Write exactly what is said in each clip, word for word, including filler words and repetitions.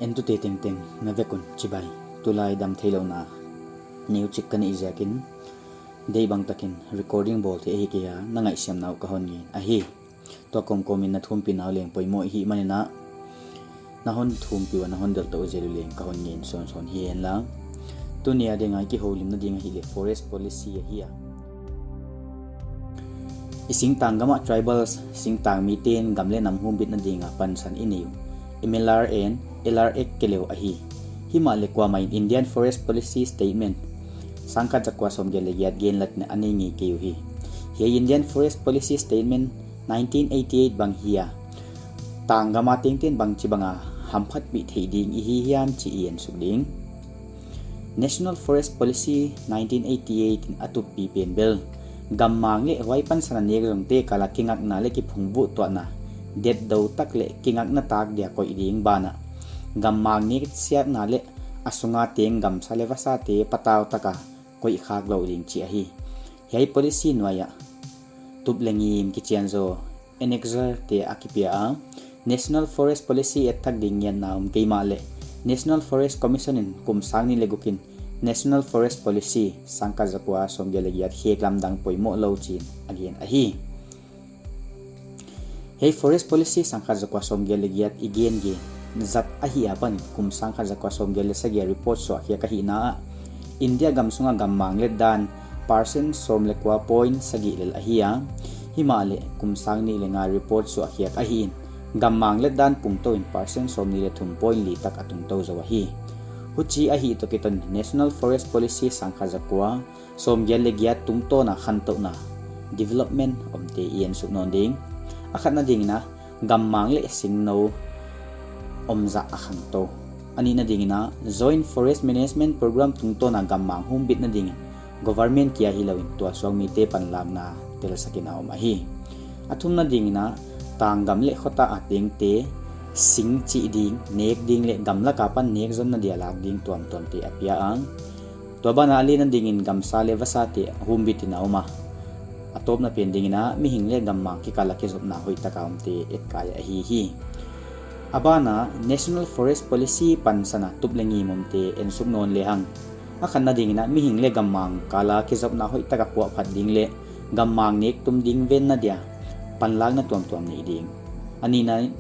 Entute tengteng na vek un chibai. Tulai damtheihlouhna neu chik ka neih ziakin, deihbang takin recording bawl theih ahi kei a, na ngaihsiamna uh ka hon ngen ahi. Tua kawmkawmin na thumpihna uh leng poimoh i hih manin, na hon thumpih ua na hon delhtou uh zel uh leng ka hon ngen sawnsawn hi henla. Tuni a ding a i kihoulimna ding ahihleh forest policy ahi a. I singtang gam ah tribals, singtang mite'n gam leh nam humbitna ding a pansan i nei uh M L R and L R Act kei leh uh ahi. Himahleh kuamah in Indian Forest Policy Statement sangkhat zakua sawmgiat leh giat genlatna a nei ngei kei uhi. Hiai Indian Forest Policy Statement nineteen eighty-eight bang hi a, tang gam a tengte'n bangchibang a hamphatpih theih ding i hi hiam chih i ensuk ding. National Forest Policy nineteen eighty-eight in a tuppi pen bel, gammang leh huai pansan a nek zongte kal a kingakna leh kiphungvuh tuahna detdou tak leh kingakna tak dia koih ding banah, gammang neksiatna leh a sung a teng gamsa leh vasate patau tak a koih khak louh ding chih ahi. Hiai policy nuai ah tup leh ngim kichianzaw annexure te a kipia a. National Forest Policy et thak ding ngiatna om kei mahleh, National Forest Commission in kum sang nih leh guk in National Forest Policy sangkhat zakua sawmgiat leh giat khek lamdang poimoh lou chi'n a gen ahi. Hiai Forest Policy sangkhat zakua sawmgiat leh giat i gen gen zat ahi a pan, kum sangkhat zakua sawmgiat leh sagih a report suahkhiak ahihna ah, India gam sung a gammang let dan percent sawm leh kua point sagih lel ahi a. Himahleh kum sang nih leh nga report suahkhiak ahi in, gammang let dan pungtou in percent sawmnih leh thum point li tak a tungtou zou ahi. Huchi ahih toh kiton National Forest Policy sangkhat zakua sawmgiat leh giat tungtawn a khantouhna, development omte i ensuk nawn ding. A khatna ding in, gammang leh singnou omzah a khangtou. A nihna ding in, Joint Forest Management Program tungtawn a gammang humbitna ding in government kia hilou in tualsuak mite panlakna telsak in a om ahi. A thumna ding in, tang gam leh khota a tengte sing chih ding, nek ding leh gamlak a pan nek zonna dia lak ding tuamtuamte a pia a. Tua ban ah a lina ding in gamsa leh vasate humbit in a om a. A tawpna pen ding in, mihing leh gammang kikal a kizopna hoihtak a omte etkai ahi hi. A ban ah National Forest Policy pansan a tup leh ngim omte ensuk nawn lehang, a khatna ding in, mihing leh gammang kal a kizopna hoihtak a puahphat ding leh gammang nek tum ding venna dia panlakna tuamtuam nei ding. A nihna in,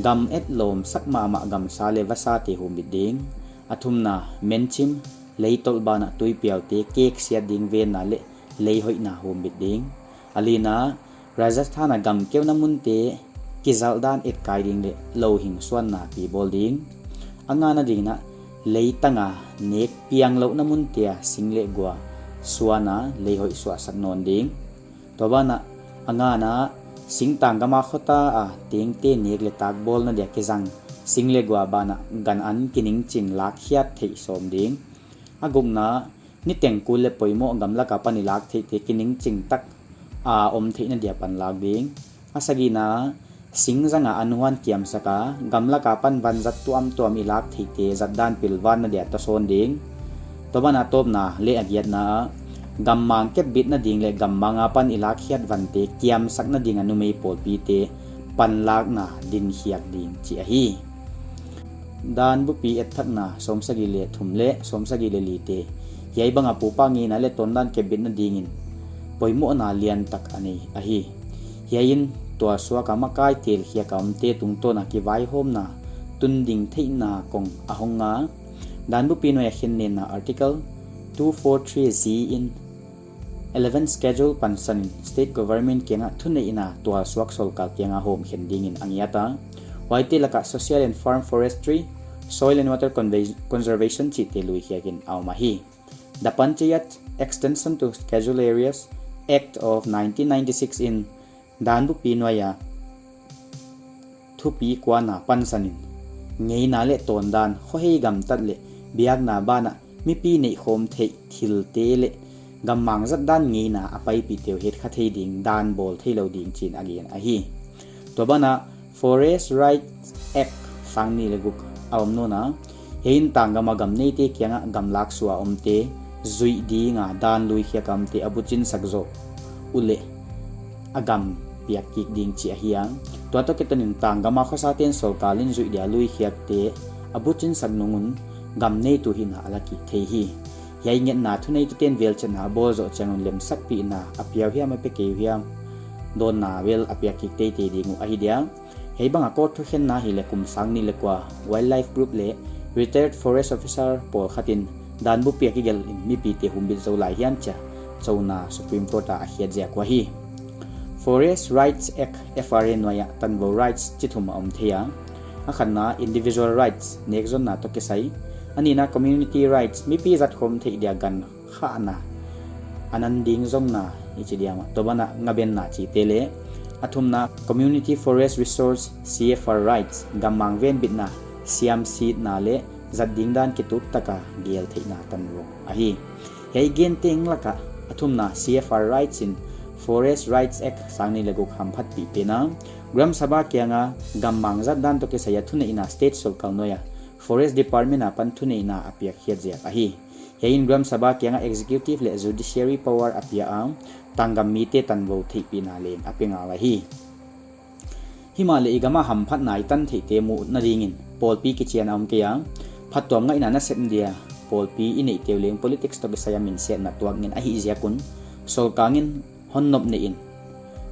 gam etlawm sak mahmah gamsa leh vasate humbit ding. A thumna, menchim, leitolh ban ah tuipiaute keksiat ding venna leh lei hoihna humbit ding. A lina, Rajasthan a gam keuna munte kizalh dan etkai ding leh louhing suanna pi bawl ding. A ngana ding in, leitang a nek pianglouhna munte a sing leh gua suan a lei hoih suahsak nawn ding. Tua ban ah a ngana, singtang gam a khota a tengte nek leh tak bawlna dia kizang sing leh gua ban ah gan an kiningching lakkhiat theih sawm ding. A gukna, niteng kul leh poimoh gamlak a pan i lak theihte kiningching tak a om theihna dia panlak ding. A sagihna, sing zang a anhuan kiamsak a gamlak a pan vanzat tuamtuam i lak theihte zatdan pilvanna dia tawsawn ding. Tua ban a tawpna leh a giatna ah, gammang kepbitna ding leh gammang a pan i lakkhiat vante kiamsakna ding a numei pawlpite panlakna dinkhiak ding chih ahi. Dan bupi etthakna sawmsagih leh thum leh sawmsagih leh lite, hiai bang a pupa ngeina leh tawndan kepbitna ding in poimohna liantak a nei ahi. Hiai in tualsuak a makai telkhiak a omte tungtawn a kivaihawmna tun ding theihna kong a hong a. Dan bupi nuai a khen nenna Article two four three G in eleven Schedule pansan in state government kiang ah thuneihna tualsuak sorkar kiang a hawmkhen ding in a ngiat a. Huaite lak ah Social and Farm Forestry, Soil and Water Conve-, Conservation chihte luikhiak in a om ahi. The Panchayat Extension to Schedule Areas Act of nineteen ninety-six in dan bupi nuai a thupi kuana pansan in, ngeina leh tawndan, khohei gamtat leh biakna ban ah mipi neihkhawm theih thilte leh gammang zatdan ngeina a paipihte uh hetkha thei ding dan bawl theilou ding chi'n a gen ahi. Tua ban ah Forest Rights Act sang nih leh guk a om nawn a, hiai in tang gam a gam neite kiang ah gamlak sua omte zuih ding a dan luikhiak a omte a buchinsak zoh uleh a gam piak kik ding chih ahi a. Tua toh kiton in tang gam a khosate'n sorkar in zuih dia luikhiakte a buchinsak nung un gam neitu hihna a la kik thei hi. Hiai ngetna thuneituten velchetna a bawl zoh chiang un lemsakpihna a pia uh hiam a pe kei uh hiam, dawnna vel a piak kik teitei ding uh ahi dia. Hiai bang a court thukhenna hileh kum sang nih leh kua Wildlife Group leh retired forest officer pawlkhat in dan bupi a kigelh in mipite humbit zou lai hiam chia chona Supreme Court a a khiat ziak uh ahi. Forest Rights Act, F R A nuai ah tanvou rights chi thum a om thei a. A khatna individual rights, nekzonna toh kisai. A nihna community rights, mipi zatkhawm theih dia gan khahna, a nan ding zonna i chi diam a, tua ban ah ngabenna chihte leh. A thumna community forest resource, C F R rights, gammang venbitna, siamsitna leh zat ding dan kituak taka gel theihna tanvou ahi. Hiai gen teng laka a thumna C F R rights in Forest Rights Act sang nih leh guk hamphatpih pen a, Gram Sabha kianga gammang zat dan toh kisai a thuneihna state sorkar nuai a Forest Department apan thuneihna a piak khiat ziak ahi. Hiai in Gram Sabha kianga executive leh judiciary power a pia a, tanggam mite tanvou theihpihna leng a pe ngal ahi. Himahleh i gam a hamphatna i tan theihte muhna dingin pawlpi kichian a om kei a, phattuam ngaihna nasep dia pawlpi i neihte uh leng politics toh kisai a minsiatna tuak ngen ahih ziak un, sorkar in hon nopneih in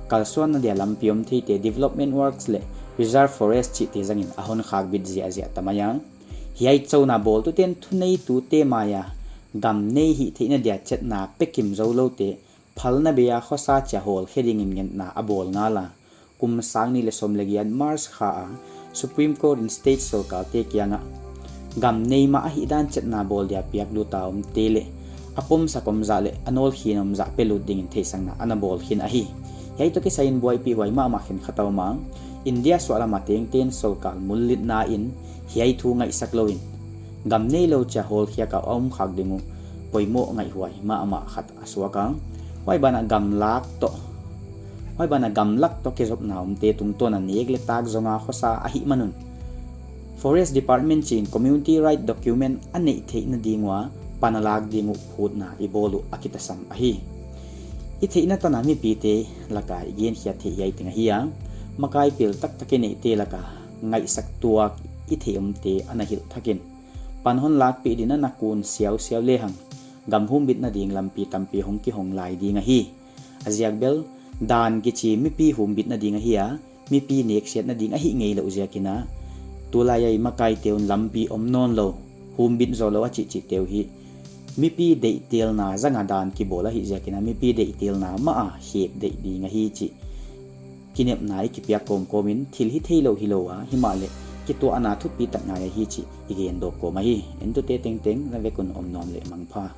kalsuanna dia lampi om theite, development works leh reserve forest chihte zangin a hon khakbit ziahziah ta mai a. Hiai chona bawltuten thuneitute mai a gam nei hih theihna dia chetna pe kim zouloute phalna bei a khosa chia hawlkhe dingin ngetna a bawl ngal a, kum sang nih leh sawm leh giat March kha a Supreme Court in state sorkarte kiangah gam nei mah ahihdan chetna bawl dia piak lut a omte leh a pomsak om zah leh a nawlkhin om zah pe lut dingin theihsakna ana bawl khin ahi. Hiai toh kisai in buaipih huai mahmah khenkhat a om a, India suahlam a tengten sorkar mullitna in hiai thu ngaihsak lou in gam neilou chia hawlkhiak a om khak ding uh poimoh ngaihhuai mahmah khat a suak a. Huai ban ah gamlak toh, huai ban ah gamlak toh kizopna omte tungtawn a nek leh tak zong a khosa ahihman un, Forest Department chi in community right document a neih theihna ding ua pan a lak ding uh phutna i bawl uh a kitasam ahi. I theihna tan a mipite laka i genkhiat theih hiai teng ahi a, makai pel taktak i neihte laka ngaihsak tuak i theih omte ana hilh thak in, pan hon lakpih dingin ana kun siausiau lehang, gam humbitna ding lampi tampi hong kihong lai ding ahi. A ziak bel, dan kichi mipi humbitna ding ahi a, mipi neksiatna ding ahih ngeilouh ziakin a, tulai a i makaite un lampi om nawnlou, humbit zoulou a chihchihte uh hi mipi deihtelna zang a dan kibawl ahih ziakin a, mipi deihtelna mah a khek deih ding ahi chih kinepna i kipiak kawmkawm in, thil hitheilou hilou a, himahleh kituahna thupi tak ngai ahi chih i gen dawk kawm ahi. Entute tengteng na vek un om nawn leh mangpha.